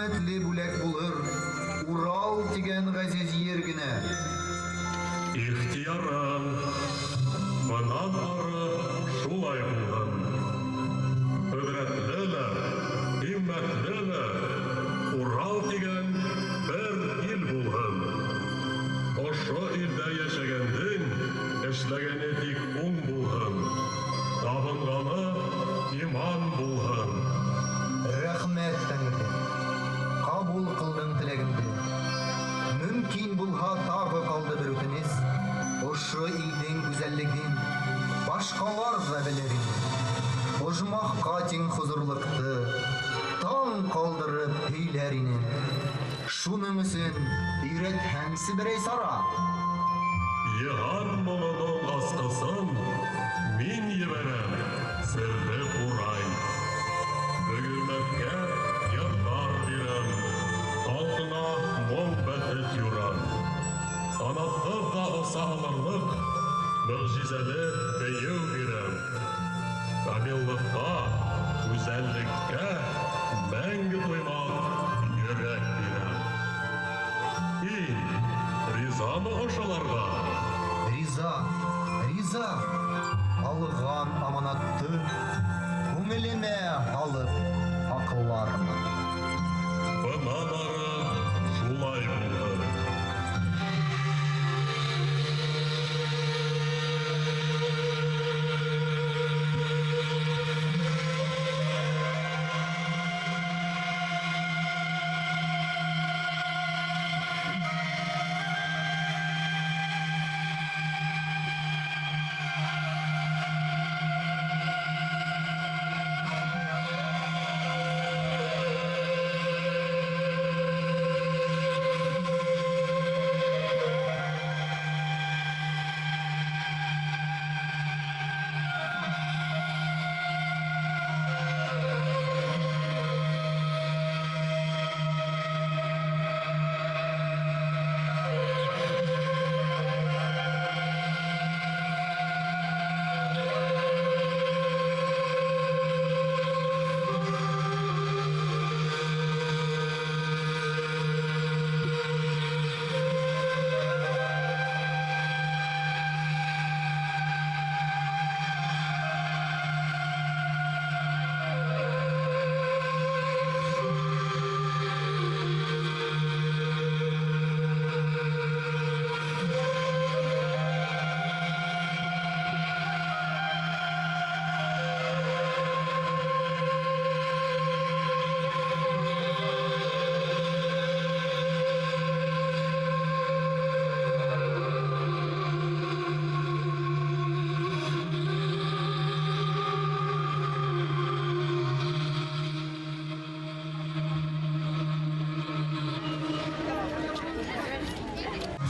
Кыйммәтле бүләк булыр Урал тигән ғәзиз ер генә. Ихтыярың, бынан ары шулай булһын. Ҡөҙрәтле лә, ҡиммәтле лә Урал тигән бер ил булһын. Ошо илдә йәшәгәндең эшләгәне тик уң булһын, табынғаны иман булһын. Рәхмәт, Тәңрем, ҡабул ҡылдың теләгемде. Мөмкин булһа, тағы ҡалды бер үтенес. Ошо илдең гүзәллеген башҡалар ҙа белер ине. Ожмахҡа тиң хозурлыҡты таң ҡалдырып һөйләр инем. Шуның өсөн өйрәтһәңсе берәй сара. Йыһан моңоноң асҡысын мин ебәрәм, серле ҡурай. Бөгөлмәҫкә йырҙар бирәм, халҡыңа моң бәхет юрам. Ҡанатһыҙ ҙа оса алырлыҡ мөғжизәле бейеү бирәм. Камиллыҡҡа, гүзәллеккә мәңге туймаҫ йөрәк бирәм. Һин ризамы ошоларға? Риза, риза. Алған аманатты күңелемә һалып һаҡлармын. Бынан ары шулай булһын.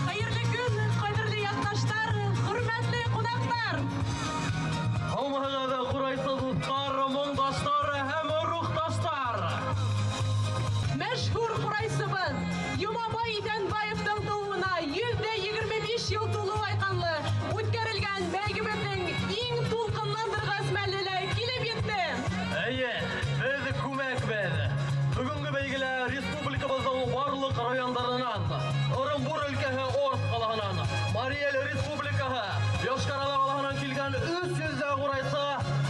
Хәйерле көн, ҡәҙерле яҡташтар, хөрмәтле ҡунаҡтар! Һаумыһығыҙ, ҡурайсы дуҫтар, моңдаштар һәм рухташтар! Мәшһүр ҡурайсыбыҙ Йомабай Иҙәнбаевтың тыуыуына 125 йыл тулыу айҡанлы үткәрелгән бәйгебеҙҙең иң тулҡынландырғыс мәле лә килеп етте. Эйе, беҙ күмәкбеҙ. Бөгөнгө бәйгелә республикабыҙҙың барлыҡ райондарынан, Ырымбур өлкәһе Орск ҡалаһынан, Марий Эл Республикаһы, Йошкар-Ола ҡалаһынан килгән 300 ҙә ҡурайсы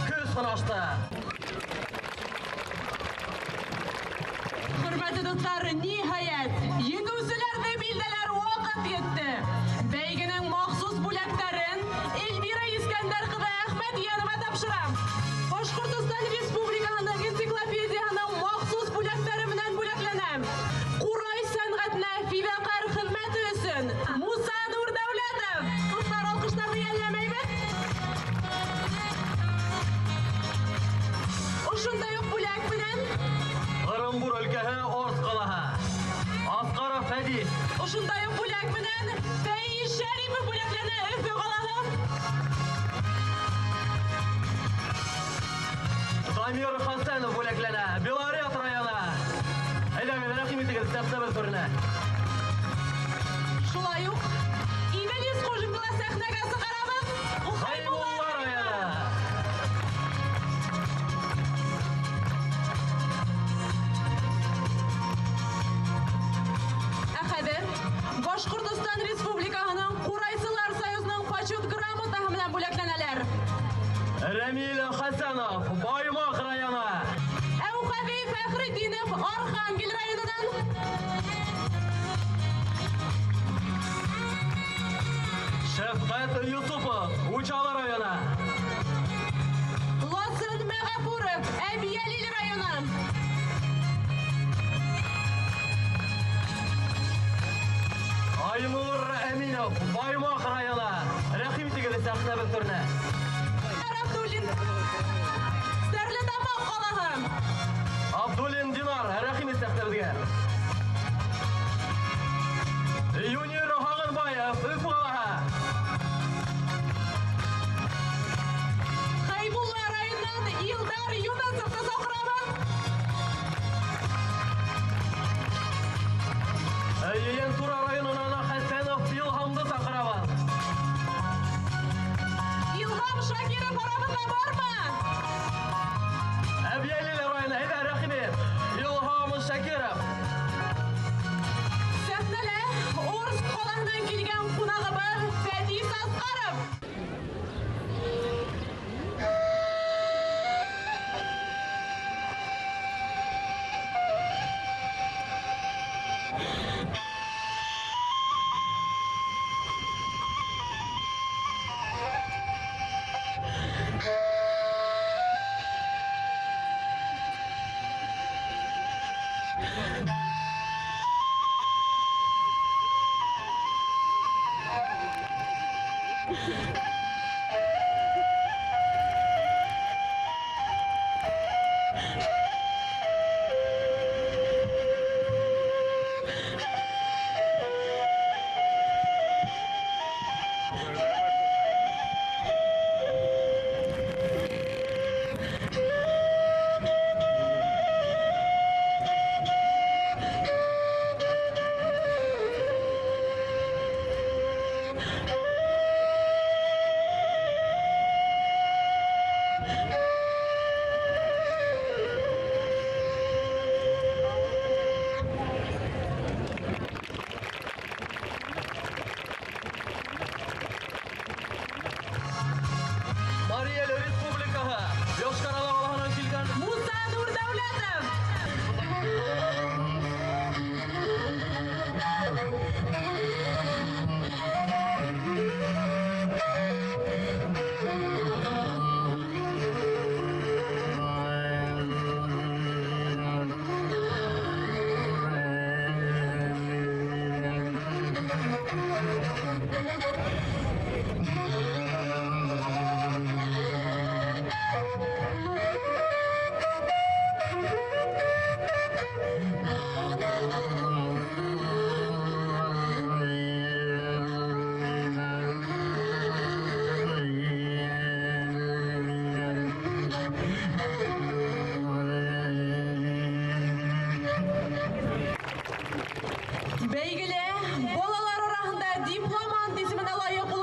көс һынашты. Хөрмәтле дуҫтар, ниһайәт, еңеүселәрҙе билдәләр ваҡыт етте. Бәйгенең махсус бүләктәрен Эльвира Искәндәр ҡыҙы Әхмәтйәнова тапшыра. Башҡортостан Республикаһының энциклопедияһының махсус бүләктәре менән бүләкләнә. Ҡурай сәнғәтенә фиҙаҡәр хеҙмәте өсөн Муса Нурҙәүләтов. Дуҫтар, алҡыштарҙы йәлләмәйбеҙ. Ошондай уҡ бүләк менән Ырымбур өлкәһе Орск ҡалаһы. Асҡаров Фәдис. Ошондай уҡ бүләк менән Фәиз Шәрипов бүләкләнә, Өфө ҡалаһы. Дамир Хәсәнов бүләкләнә, Белорет районы. Әйҙәгеҙ, рәхим итегеҙ, сәхнәбеҙ түренә. Шулай уҡ Инел Исҡужинды ла сәхнәгә сығарабыҙ. Хәйбулла районы. Шәфҡәт Юсупов, Учалы районы. Ласын Мәғәфүров, Әбйәлил районы. Айнур Әминов, Баймаҡ районы. Рәхим итегеҙ сәхнәбеҙ түренә. Абдуллин, Стәрлетамаҡ ҡалаһы. Абдуллин Динар, рәхим ит сәхнәбеҙгә. Юнир Һағынбаев, Өфө ҡалаһы. Хәйбулла районынан Илдар Юнысовты саҡырабыҙ. Ейәнсура районынан Хәсәнов Илһамды саҡырабыҙ. Илһам Шакиров арабыҙҙа бармы? Әбйәлил районы, әйҙә, рәхим ит. Илһам Шакиров. Сәхнәлә Орск ҡалаһынан килгән ҡунағыбыҙ Фәдис Асҡаров. Марий Эл Республикаһы, Йошкар-Ола ҡалаһынан килгән Муса Нурдәүләтов. Бәйгелә балалар араһында дипломант исеменә лайыҡ булған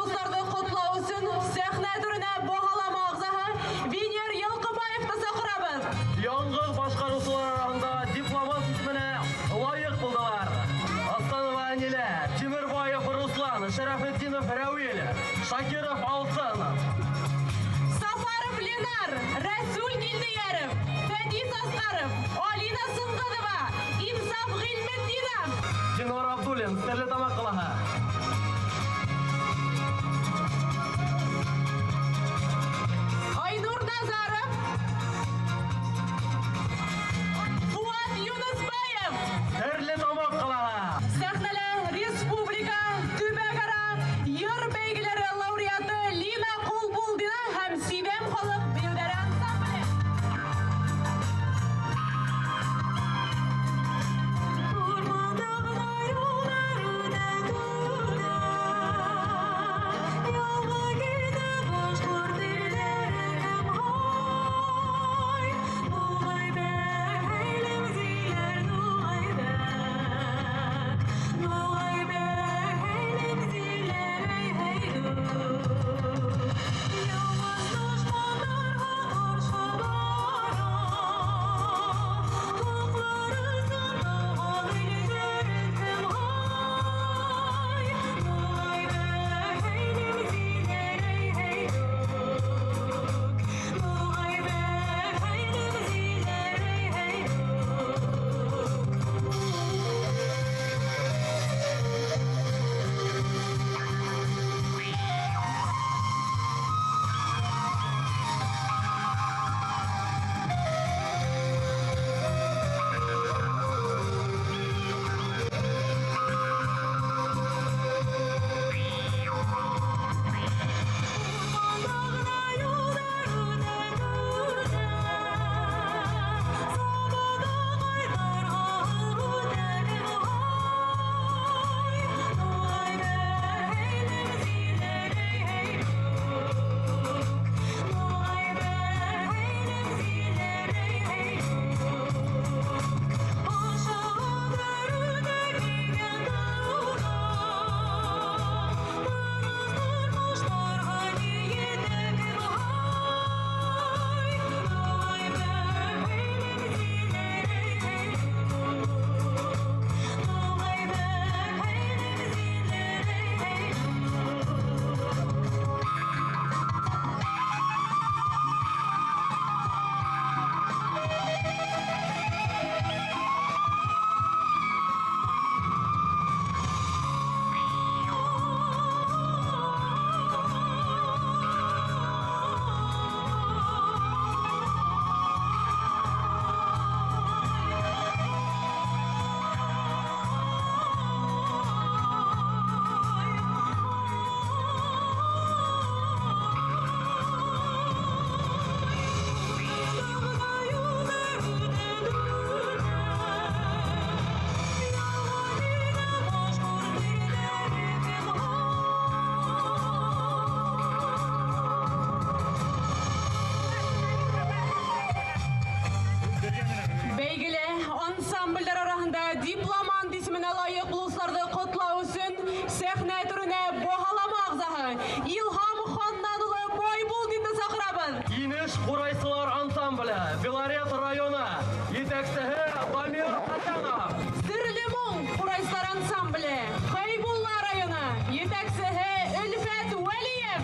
Етәксеһе Дамир Хәсәнов. Серле моң ҡурайсылар ансамбле, Хәйбулла районы, етәксеһе Өлфәт Вәлиев.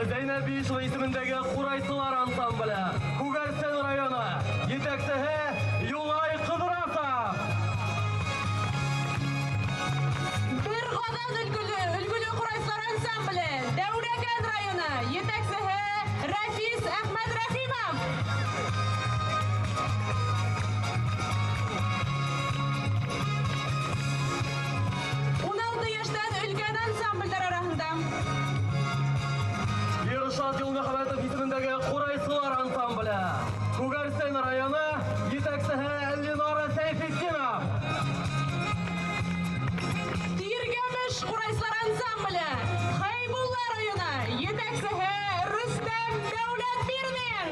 Зәйнәб Биишева исемендәге ҡурайсылар ансамбле, Күгәрсен районы, етәксеһе Юлай Ҡыҙрасов. Бер ҡаҙан өлгөлө ҡурайсылар ансамбле, Дәүләкән районы, етәксеһе Рәфис Әхмәтрәхимов. 16 йәштән өлкән ансамблдәр араһында. Иршат Юлмөхәмәтов исемендәге ҡурайсылар ансамбле, Күгәрсен районы, етәксеһе Ленара Сәйфетдинов. Тиргәмеш ҡурайсылар ансамбле, Хәйбулла районы, етәксеһе Рөстәм Дәүләтбирҙин.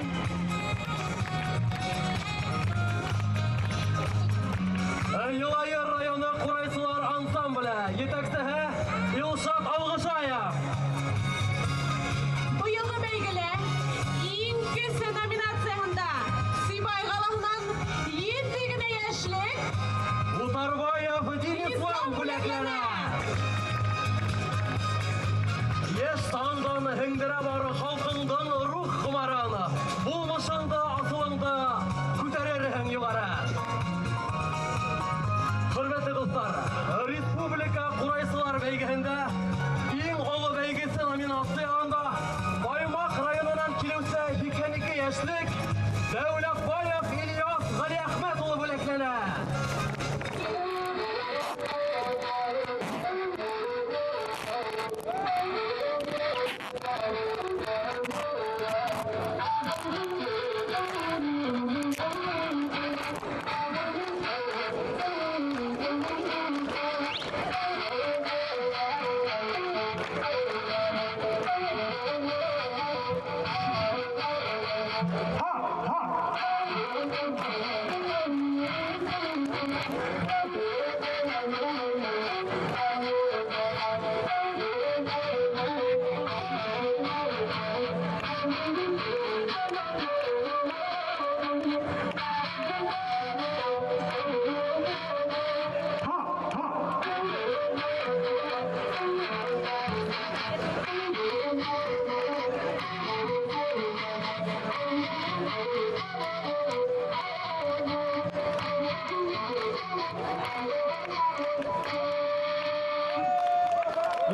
Йылайыр районы ҡурайсылар ансамбле, етәксеһе Илшат Алғышаев. Быйылғы бәйгелә иң кесе номинацияһында Сибай ҡалаһынан 7 генә йәшлек Утарбаев Динислам бүләкләнә. Йәш сағыңдан һеңдерә бар халҡыңдың рух ҡомарын. Булмышыңды, асылыңды күтәрерһең юғары. Хөрмәтле дуҫтар, республика ҡурайсылар бәйгеһендә иң оло бәйгесе номинацияһында Баймаҡ районынан килеүсе 82 йәшлек Дәүләтбаев Ильяс Ғәлиәхмәт улы бүләкләнә.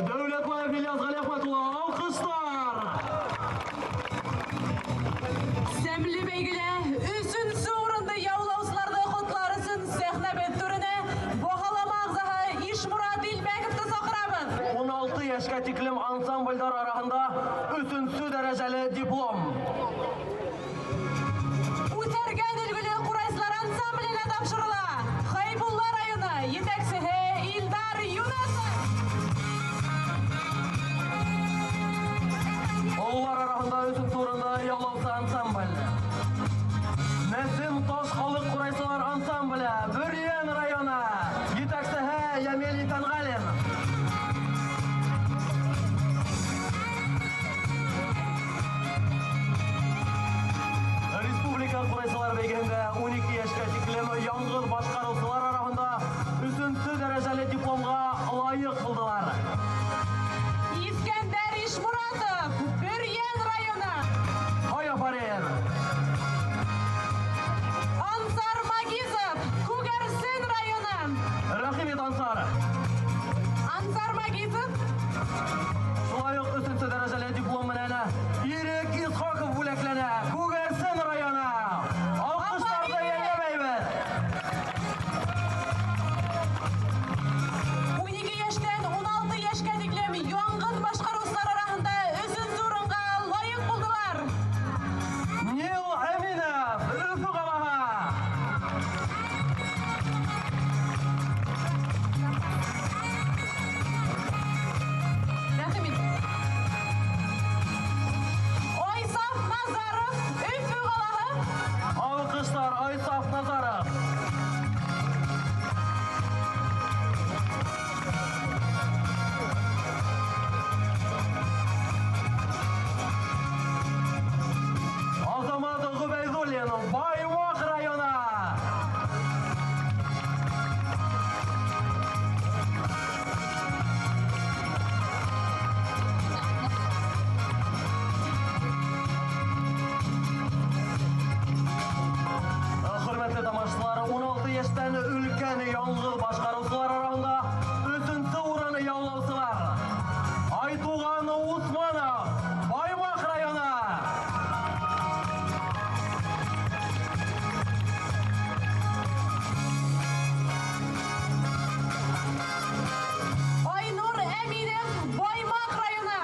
Дәүләтбаев Ильяс Ғәлиәхмәт улы, алҡыштар! Сәмле бәйгелә өсөнсө урынды яулаусыларҙы ҡотлар өсөн сәхнәбеҙ түренә баһалама ағзаһы Ишмурат Илбәковты саҡырабыҙ. 16 йәшкә тиклем ансамблдәр араһында өсөнсө дәрәжәле диплом. Үҫәргән өлгөлө ҡурайсылар ансамбленә тапшырыла. Хәйбулла районы етәксеһе Илдар Юнасов. Ололар араһында өсөнсө урынды яулаусы ансамбль. Нәсим Таш халыҡ ҡурайсылар ансамбле, Бөрйән районы, етәксеһе Йәмил Итәнғәлин. тамашасылары 16 йәштән өлкән яңғыҙ башҡарыусылар араһында 3-нсе урын яулаусылар. Айтуған Усманов, Баймаҡ районы. Айнур Әминев, Баймаҡ районы.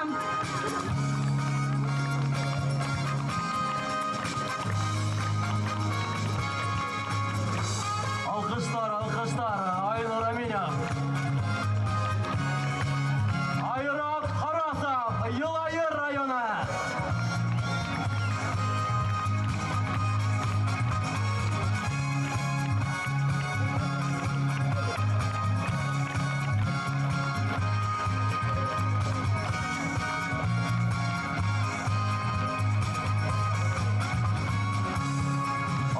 Алҡыштар, алҡыштар, Айнур Әминев. Айрат Харасов, Йылайыр районы.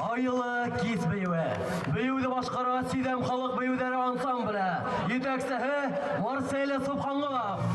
Айылы кис бейеүе. Бейеүҙе башҡара Сиҙәм халыҡ бейеүҙәре ансамбле. Етәксеһе Марсель Субханҡолов.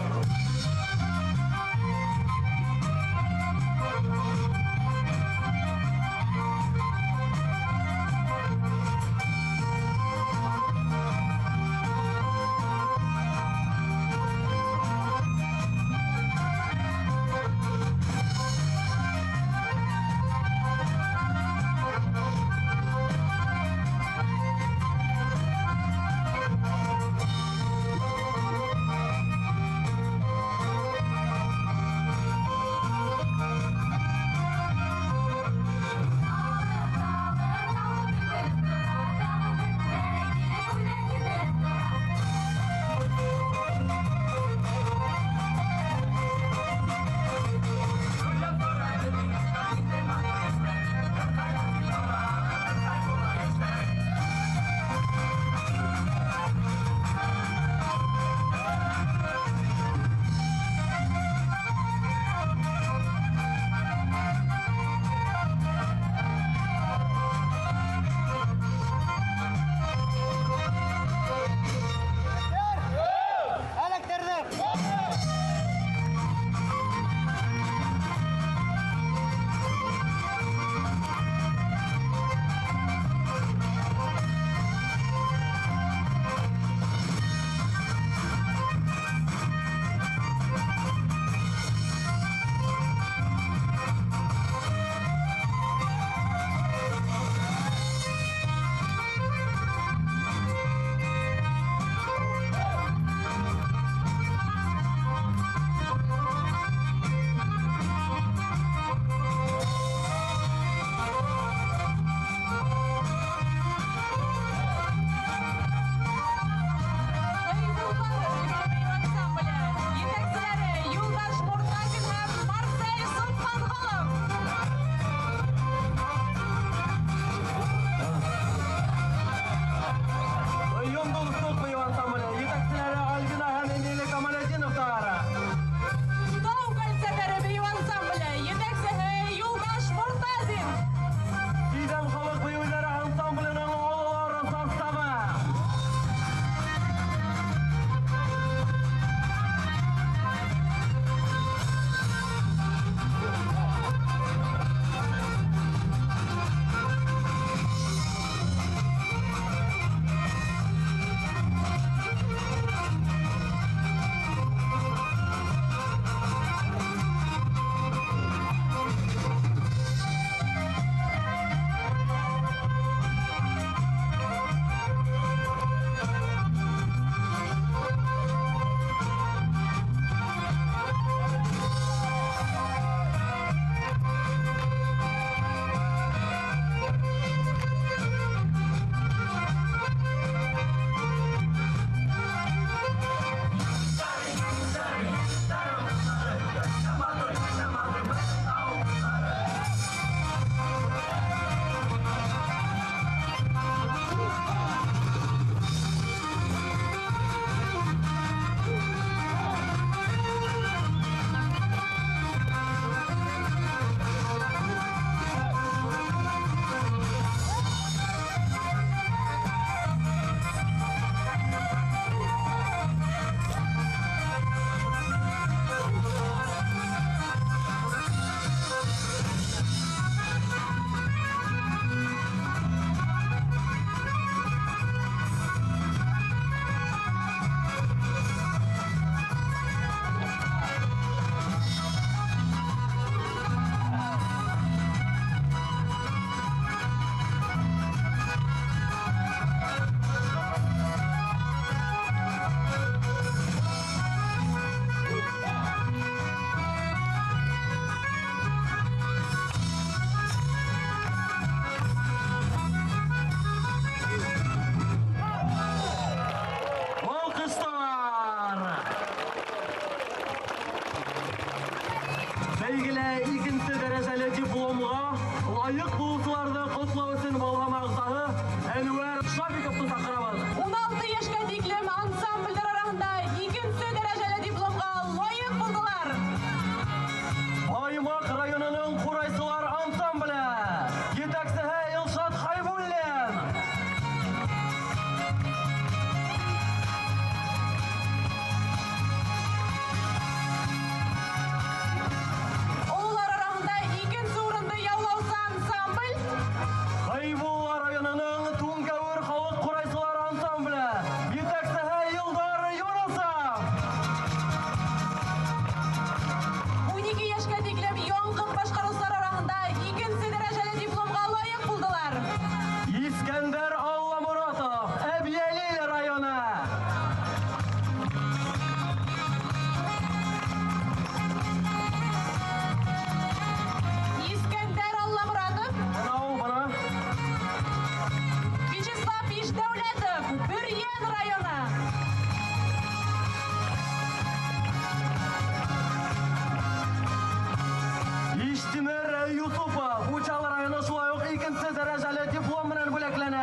Дәрәжәле диплом менән бүләкләнә.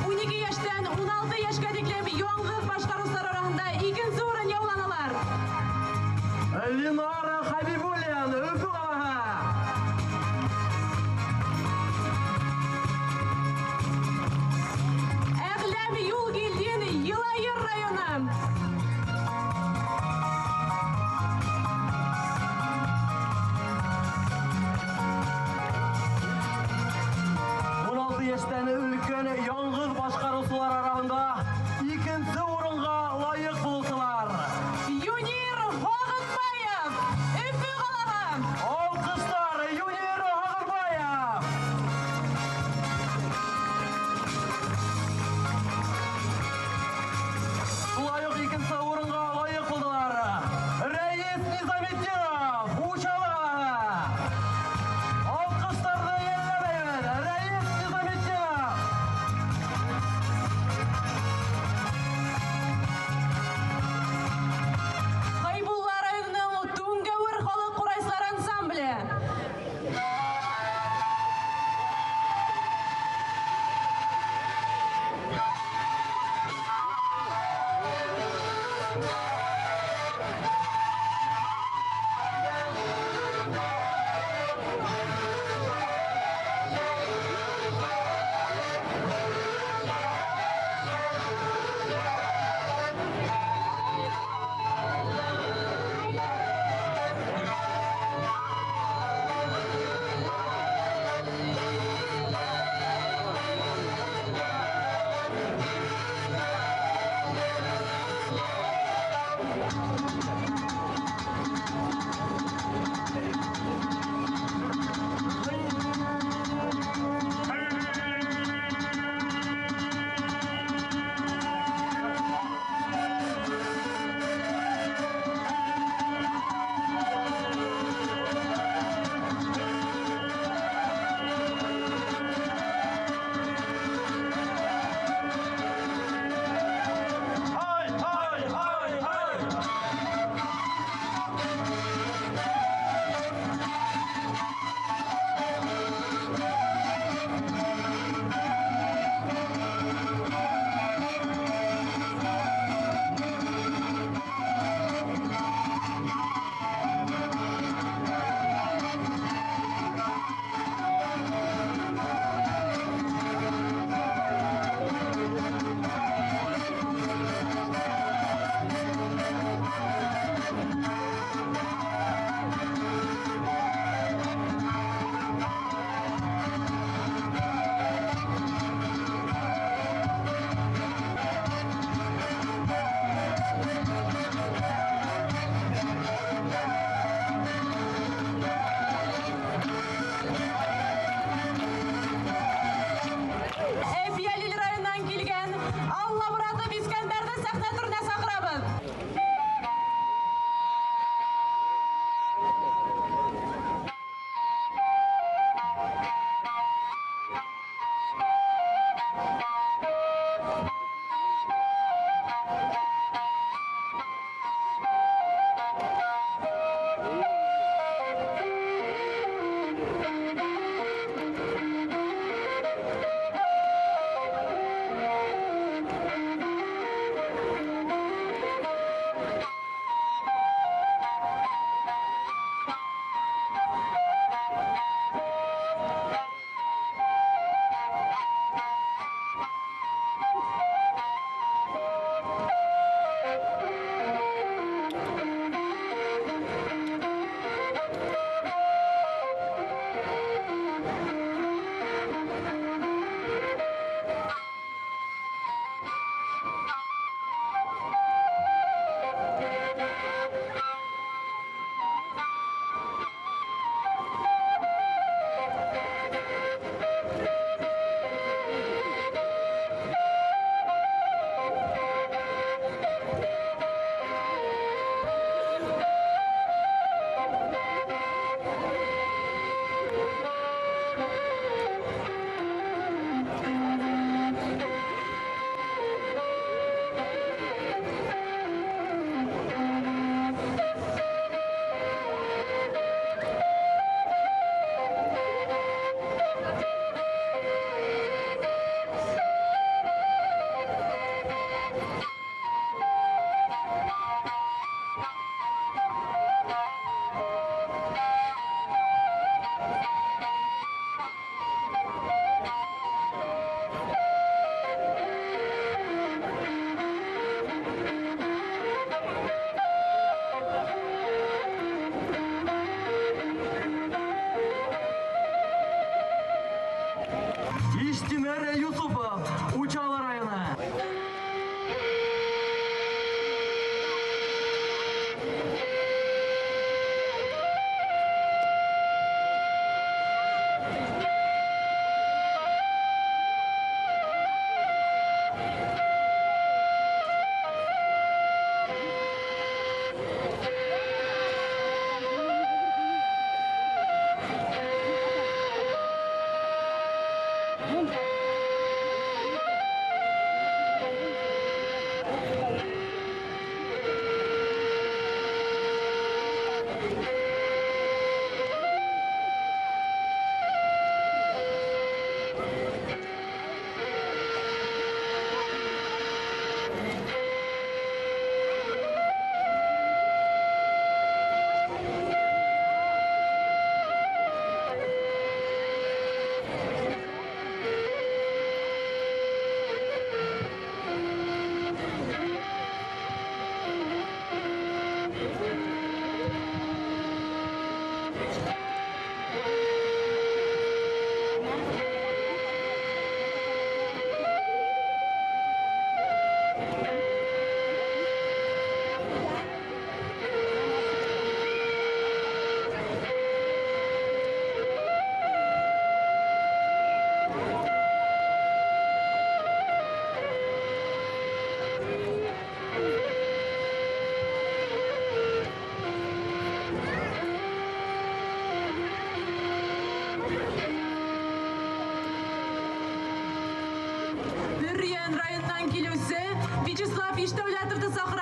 12 йәштән 16 йәшкә тиклем яңғыҙ башҡарыусылар араһында икенсе урын яуланылар. Ленара Хабибуллин, Өфө ҡалаһы. Әғләм Юлгилдин, Йылайыр районы. 16 йәштән өлкән яңғыҙ башҡарыусылар араһында икенсе урынға лайыҡ булыусылар. Юнир Һағынбаев, Өфө ҡалаһы. Алҡыштар, Юнир Һағынбаев. Шулай уҡ икенсе урынға лайыҡ булдылар. Рәис Низаметдинов, Учалы ҡалаһы. Алҡыштарҙы йәлләмәйбеҙ. Рәис Низаметдинов.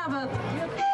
ҡотлайбыҙ.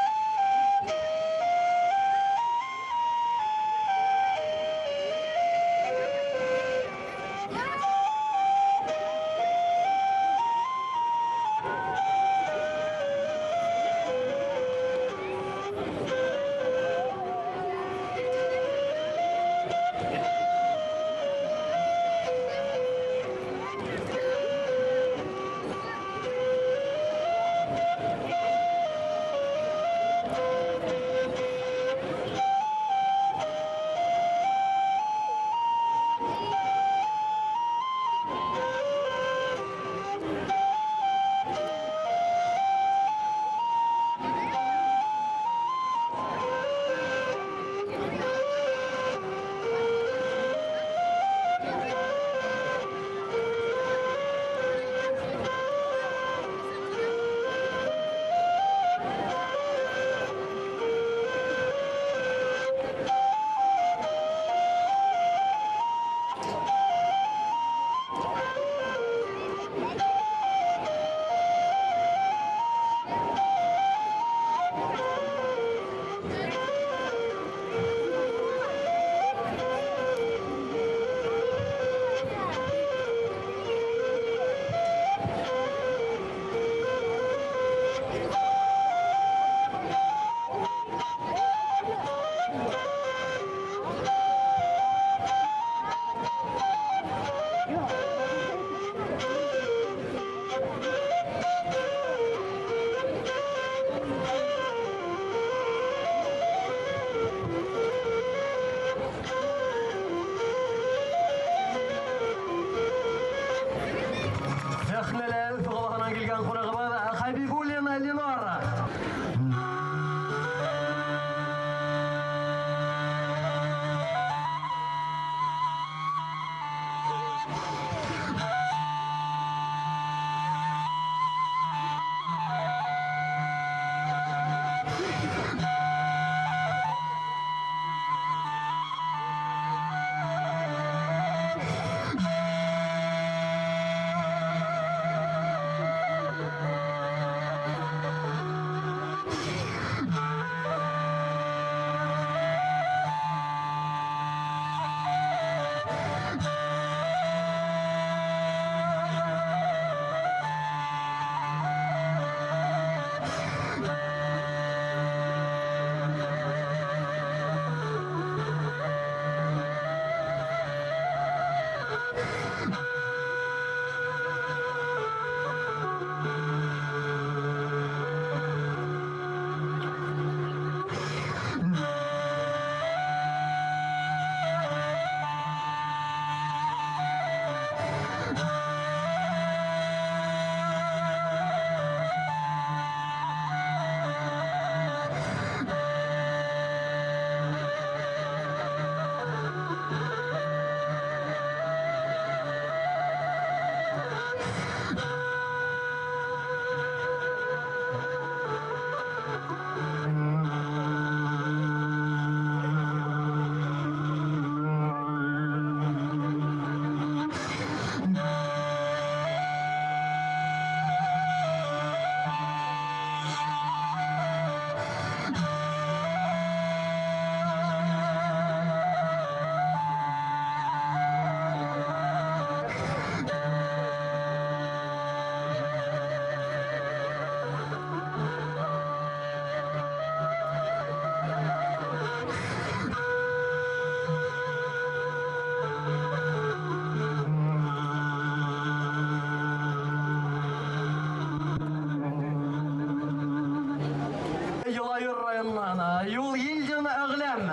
Сәхнәлә Өфө ҡалаһынан килгән ҡунағыбыҙ Хәбибуллина Ленара. Йылайыр районынан Юлгилдин Әғләм.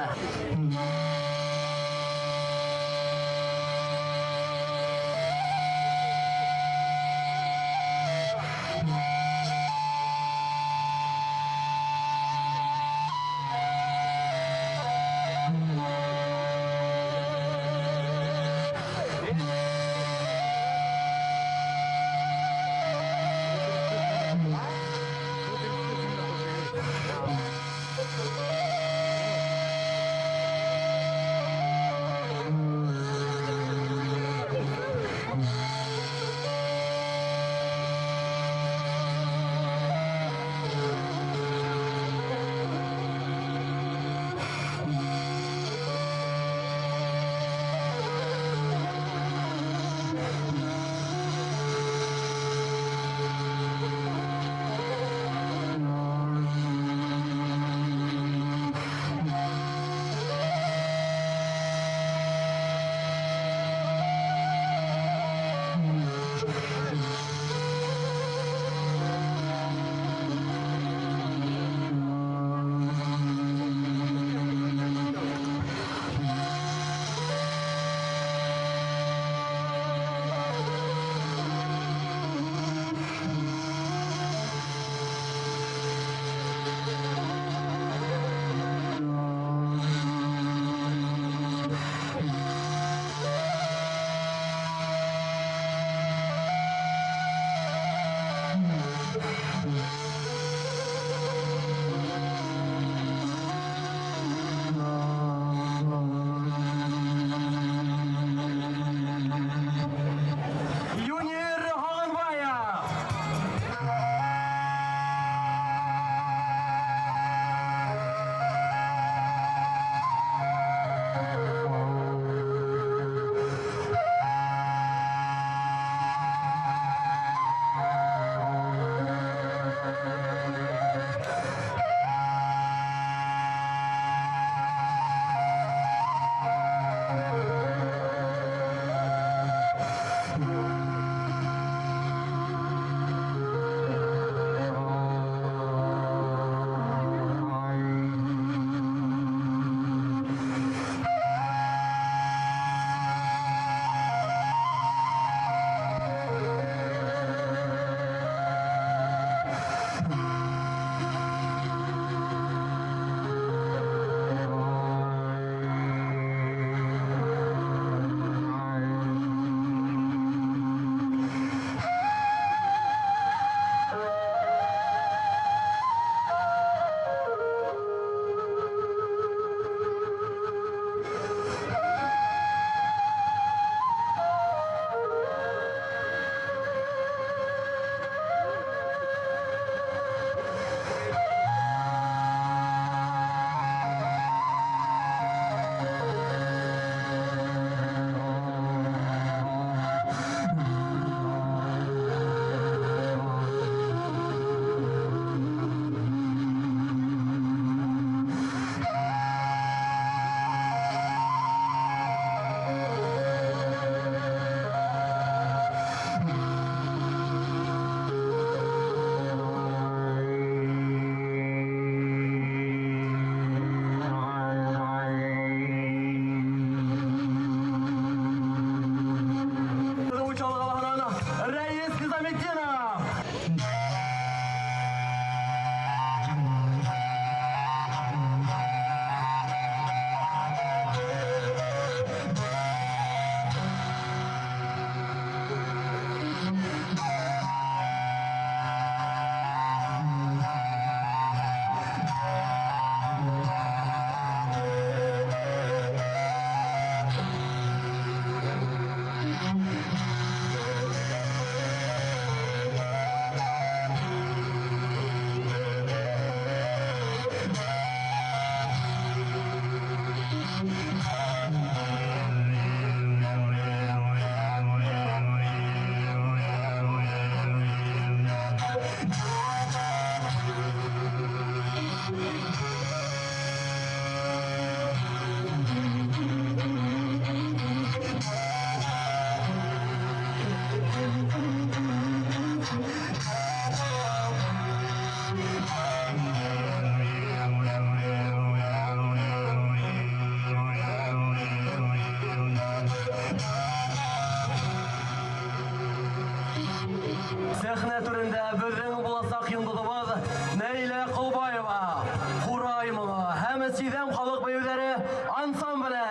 ансамбле.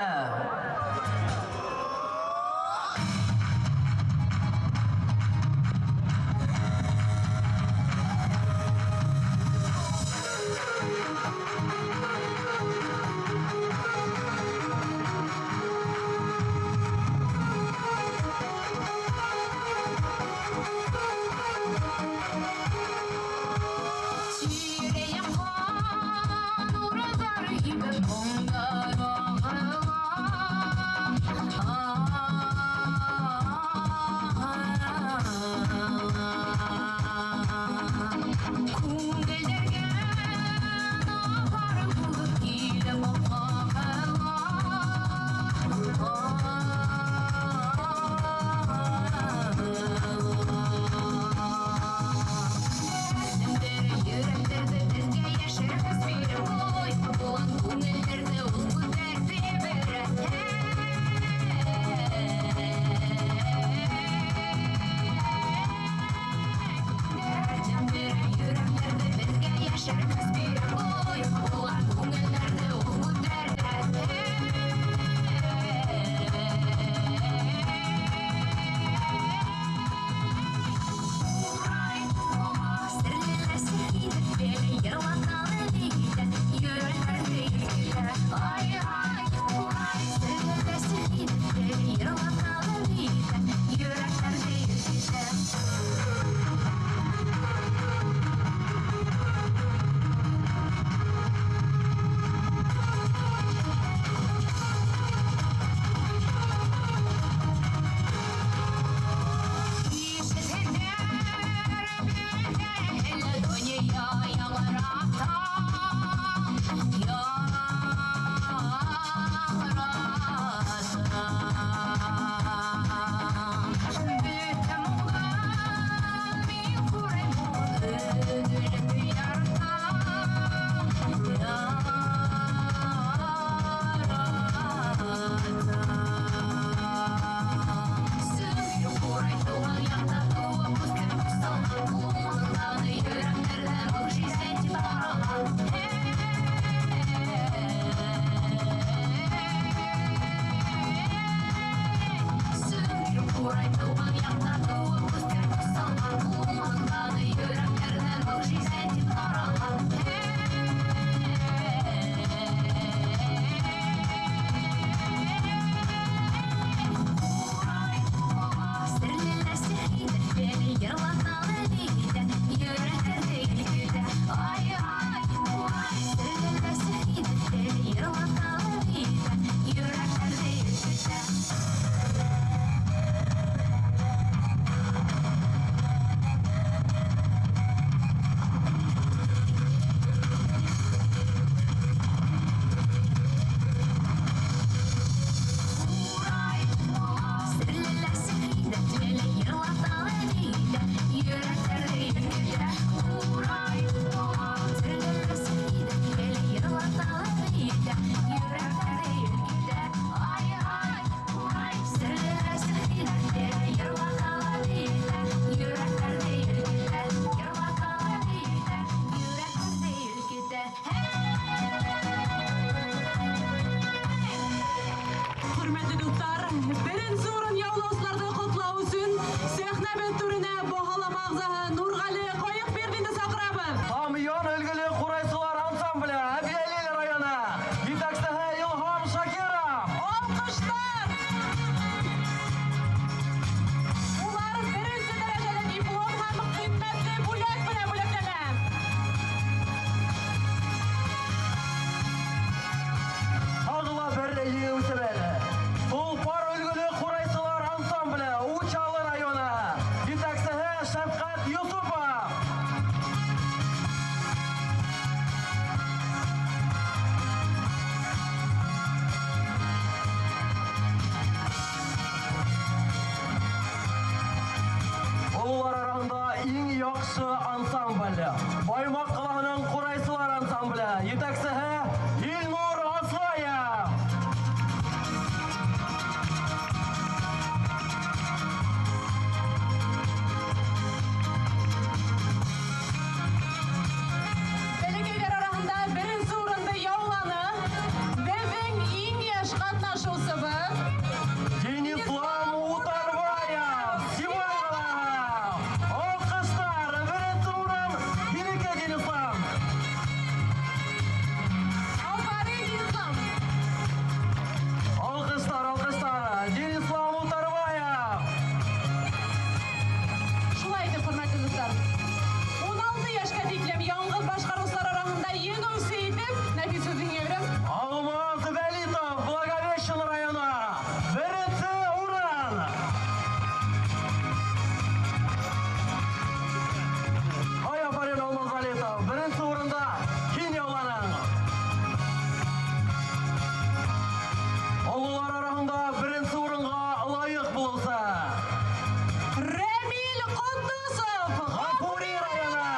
Бәләкәйләр араһында беренсе урынды яуланы беҙҙең иң Благовещен районы, беренсе урын. Ай, афарин, Алмаз Залитов, беренсе урында һин яуланың. Ололар араһында беренсе урынға лайыҡ булыусы Рәмил Ҡотдосов, Ғафури районы.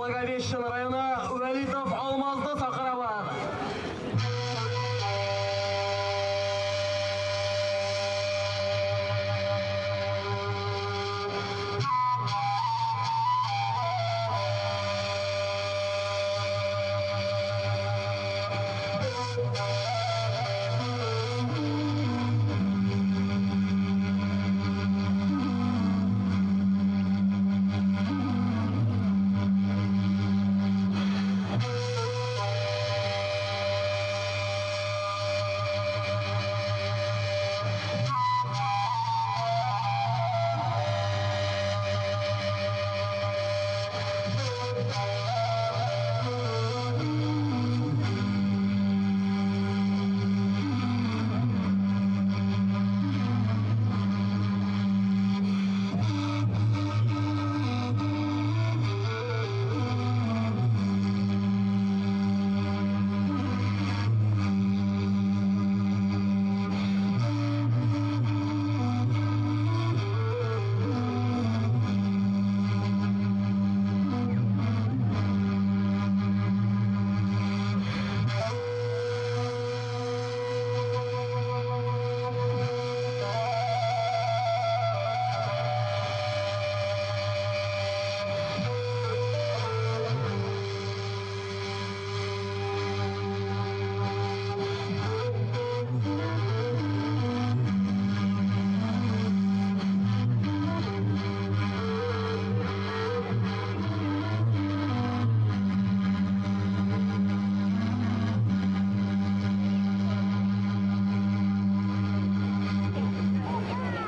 Благовещен районы Вәлитов Алмазды саҡырабыҙ.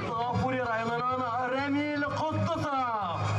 Ғафури районынан Рәмил Ҡотдосов.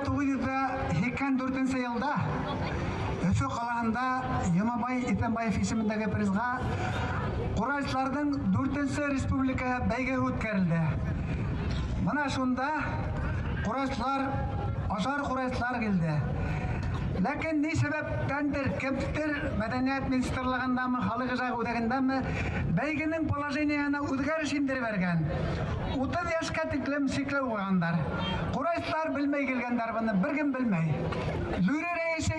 1984 йылда Өфө ҡалаһында Йомабай Иҫәнбаев исемендәге призға ҡурайсыларҙың 4-нсе республика бәйгеһе үткәрелде. Бына шунда ҡурайсылар, ашар ҡурайсылар килде. Ләкин ни сәбәптәндер, кемдер мәҙәниәт министрлығындамы, халыҡ ижады үҙәгендәме бәйгенең положениеһына үҙгәреш индереп бәргән. 30 йәшкә тиклем сикләү ҡуйғандар. Ҡурайсылар белмәй килгәндәр быны, бер кем белмәй. Жюри рәйесе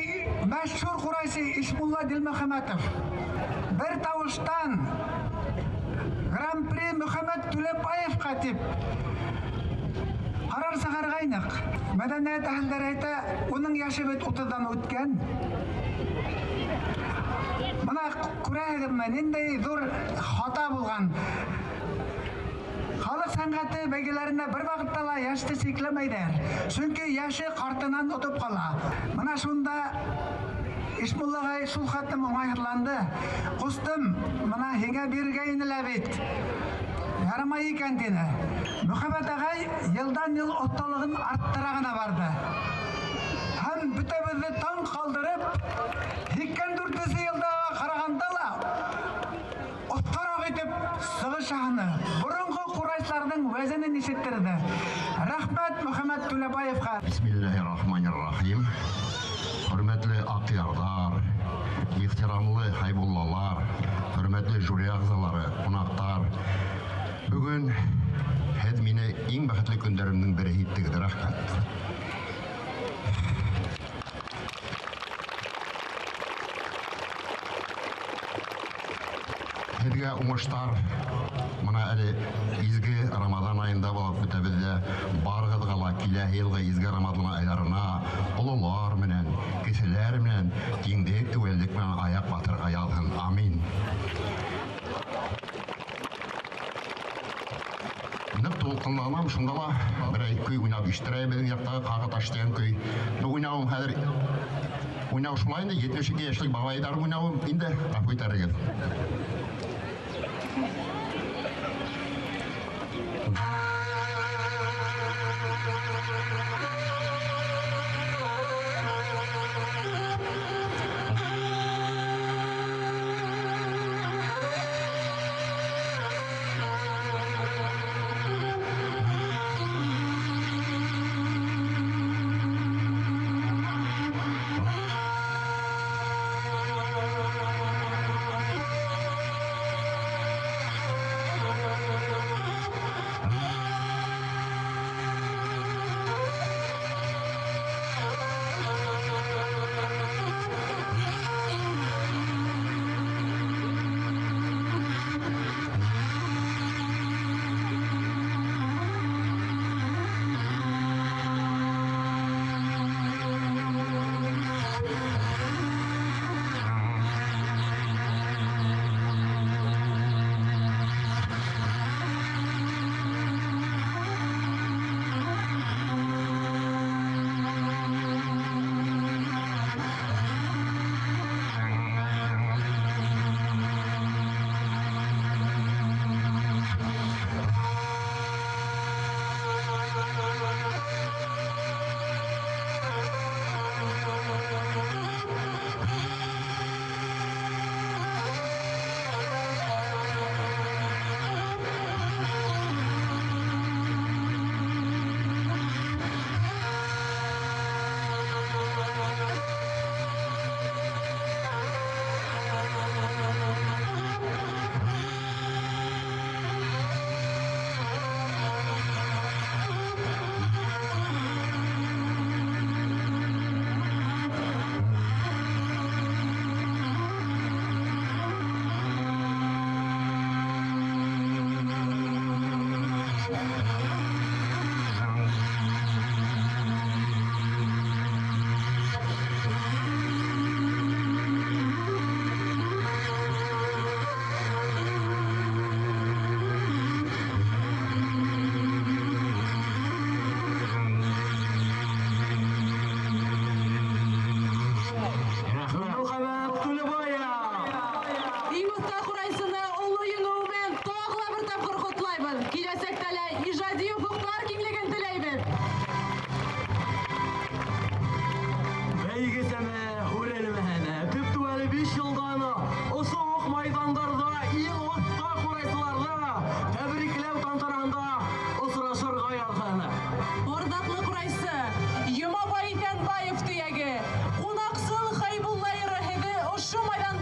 мәшһүр ҡурайсы Ишмулла Дилмөхәмәтов бер тауыштан Гран-при Мөхәммәт Түләбаевҡа тип ҡарар сығарғайныҡ. Мәҙәниәт әһелдәре әйтә, уның йәше бит 30-дан үткән. Бына күрәһегеҙме, ниндәй ҙур хата булған. Халыҡ сәнғәте бәйгеләрендә бер ваҡытта ла йәште сикләмәйҙәр. Сөнки йәше ҡартынан отоп ҡала. Бына шунда Ишмулла ағай шул хәтлем уңайһыҙланды. Ҡустым, бына һиңә биргәйне лә бит. Ярамай икән тине. Мөхәммәт ағай йылдан-йыл оҫталығын арттыра ғына барҙы. Һәм бөтәбеҙҙе таң ҡалдырып, 84-нсе йылдағы ҡарағанда ла оҫтараҡ итеп сығыш яһаны. Боронғо ҡурайсыларҙың вәзенен ишеттерҙе. Рәхмәт Мөхәммәт Түләбаевҡа. Бисмиллаһир-рахманир-рахим. Хөрмәтле аҡъярҙар, ихтирамлы хәйбуллалар, хөрмәтле жюри ағзалары, ҡунаҡтар. Бөгөн һеҙ мине иң бәхетле көндәремдең береһе иттегеҙ. Рәхмәт. Һеҙгә уңыштар. Бына әле изге Рамаҙан айында булып бөтәбеҙ ҙә, барығыҙға ла киләһе йылғы изге Рамаҙан айларына ололар менән, кеселәр менән тиңлек, теүәллек менән аяҡ баҫырға яҙһын. Амин. Ныҡ тулҡынланам, шунда ла берәй көй уйнап ишеттерәйем беҙҙең яҡтағы Ҡағы таш тигән көй. Ну, уйнауым хәҙер уйнау шулай инде, 72 йәшлек бабайҙар уйнауым инде, ғәфү итәрегеҙ.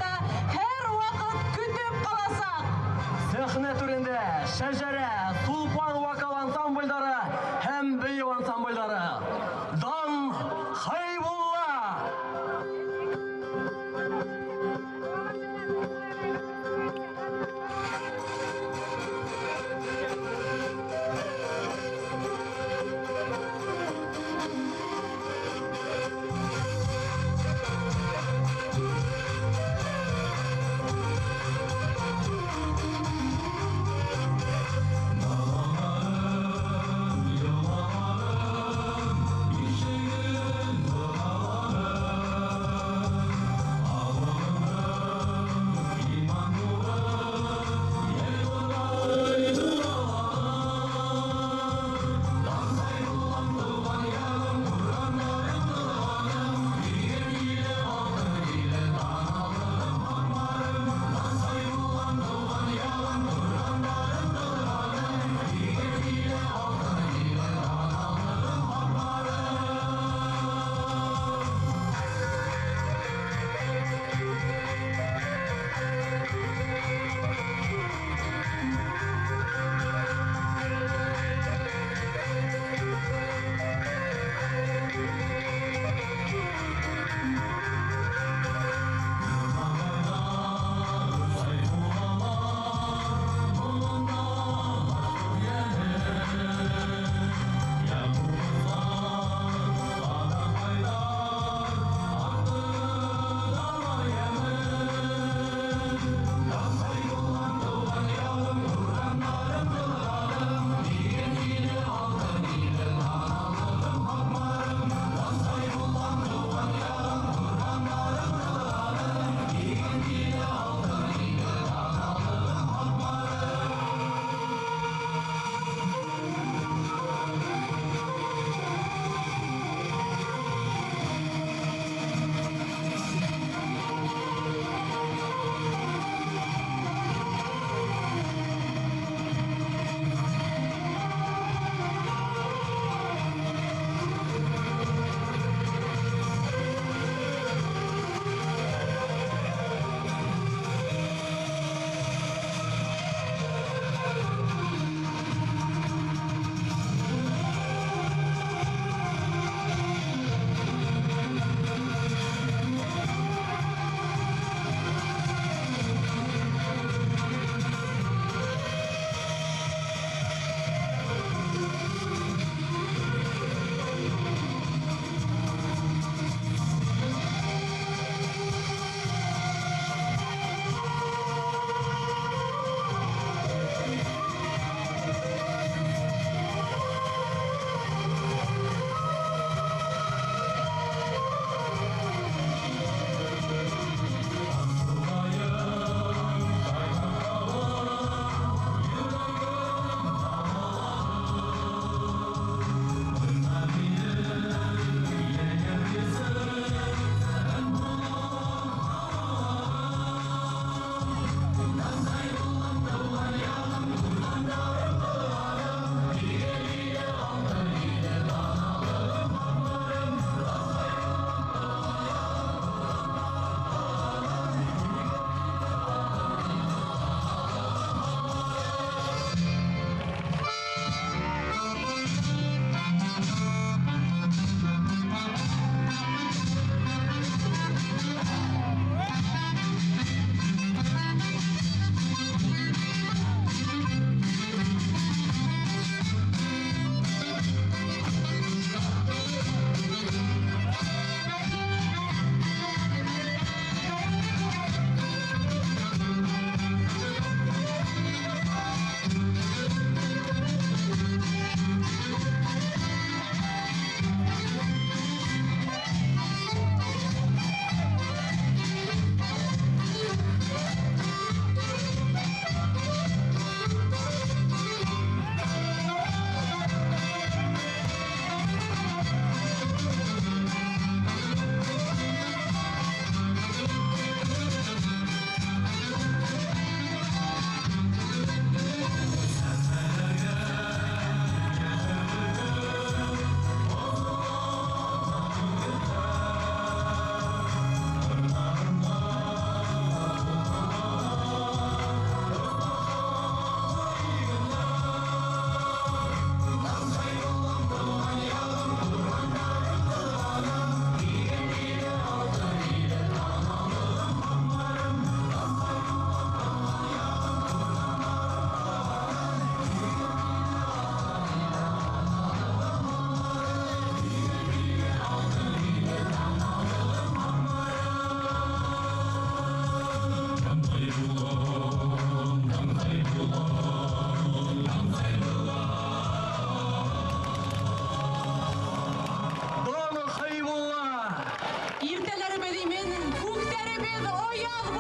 сәхнәләрендә һәрвакыт көтеп ҡаласаҡ. Сәхнә түрендә Шәжәрә, Сулпан вокал ансамбльдары һәм бейеү ансамбльдары. Дан Хәйбулла!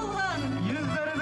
булһын. Йөҙҙәребеҙ